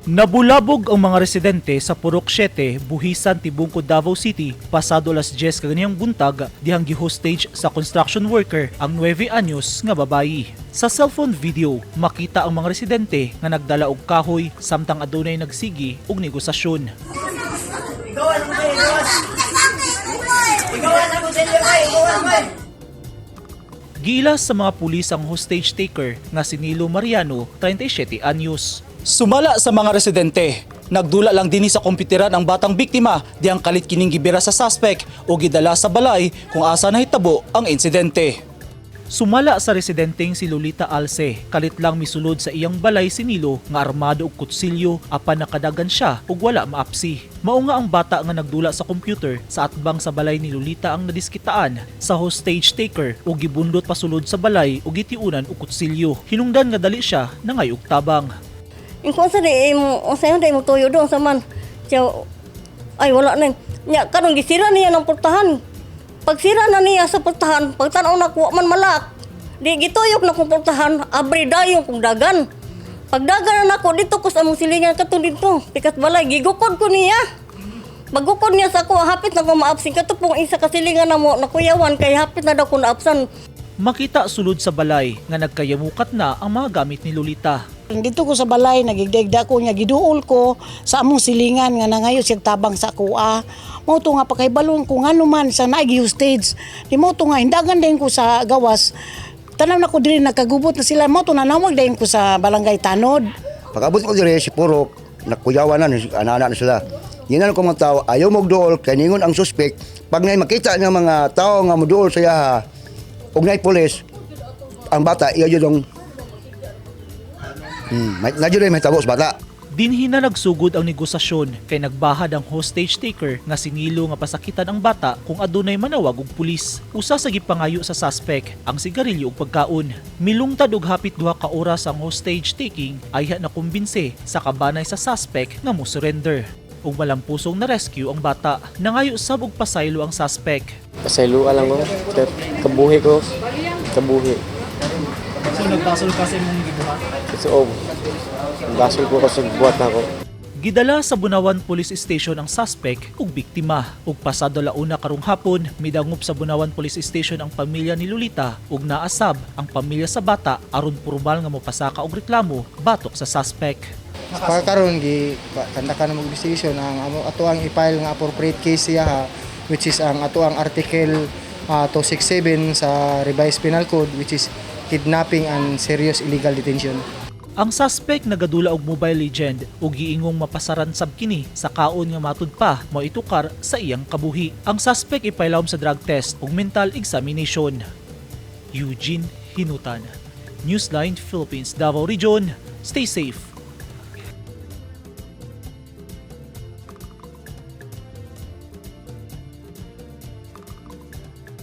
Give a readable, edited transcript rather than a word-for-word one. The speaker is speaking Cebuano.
Nabulabog ang mga residente sa Purok 7, Buhisan, Tibungco, Davao City pasado alas 10 kaganihang buntag dihang gi-hostage sa construction worker ang 9 anyos nga babayi. Sa cellphone video, makita ang mga residente nga nagdala og kahoy samtang adunay nagsigi og negosasyon. Igawan mo kayo, igawan. Igawan ako sa inyo, bay. Igawan, bay. Giila sa mga pulis ang hostage taker nga si Nilo Mariano, 37 anyos. Sumala sa mga residente, nagdula lang dinhi sa komputeran ang batang biktima dihang kalit kining gibira sa suspect o gidala sa balay kung asa nahitabo ang insidente. Sumala sa residenteng si Lolita Alce, kalit lang misulod sa iyang balay si Nilo nga armado og kutsilyo apan nakadagan siya ug wala maapsi. Mao nga ang bata nga nagdula sa computer sa atbang sa balay ni Lolita ang nadiskitaan sa hostage taker ug gibundot pasulod sa balay ug gitiunan og kutsilyo. Hinungdan nga dali siya nangay og tabang. Yung kung sa di mo, sa di mo tuyo doon sa man. Siya, ay wala na. Nya, karon gisira niya ng portahan. Pagsira na niya sa portahan, pagtanaw na kuha man malak. Di gituyok na kong portahan, abri dayon kong dagan. Pagdagan na nako dito ko sa among silingan kato dito. Pikas balay, gigukod ko niya. Pagukod niya sa ako, hapit na ko maabsin. Kato pong isa kasilingan na mo, nakuyawan, kay hapit na daw ko naabsan. Makita sulod sa balay nga nagkayamukat na ang mga gamit ni Lolita. Dito ko sa balay, nagigdaigda ko niya, giduol ko sa among silingan nga nangayo siya tabang sa kuha. Mao to nga pagkahibalon ko ngano man sa naigi hostage. Di mo to nga hindagan din ko sa gawas. Tanaw na ko diri nagkagubot na sila, mao to nanawag din ko sa barangay Tanod. Pag-abot ko dire si Purok, nakuyawan na, anana na sila. Ginan ko mga tao, ayaw magduol, kay ningon ang suspect, pag nay makita ng mga tao nga moduol sa iyaha, ug nay pulis, ang bata, iya jud ang may, na jud ay may tabo sa bata. Dinhi na nagsugod ang negosasyon kay nagbahad ang hostage taker nga si Nilo nga pasakitan ang bata kung adunay manawag og pulis. Usa sa gipangayo sa suspect ang sigarilyo ug pagkaon. Milungtad og hapit 2 ka oras ang hostage taking ayha na kumbinse sa kabanay sa suspect nga mo surrender. Ug malampusong na rescue ang bata. Nangayo sab og pasaylo ang suspect. Pasayloa lang ko. Sir, kabuhi ko. Kabuhi. So nagbasol ka sa imong gibuhat? So, oh, basol ko kasi buhat na ako. Gidala sa Bunawan Police Station ang suspect ug biktima. Ug pasado launa karong hapon, midangop sa Bunawan Police Station ang pamilya ni Lolita ug naasab ang pamilya sa bata aron pormal nga mopasaka og reklamo batok sa suspect. Para karon gi kanda ka na mag investigation ang amo ato ang i-file nga appropriate case siya ha, which is ang ato ang article 267 sa Revised Penal Code, which is kidnapping and serious illegal detention. Ang suspect nagadula og Mobile Legend ug giingong mapasaran sab kini sa kaon nga matud pa mao itukar sa iyang kabuhi. Ang suspect ipailawom sa drug test ug mental examination. Eugene Hinutan, Newsline Philippines, Davao Region. Stay safe.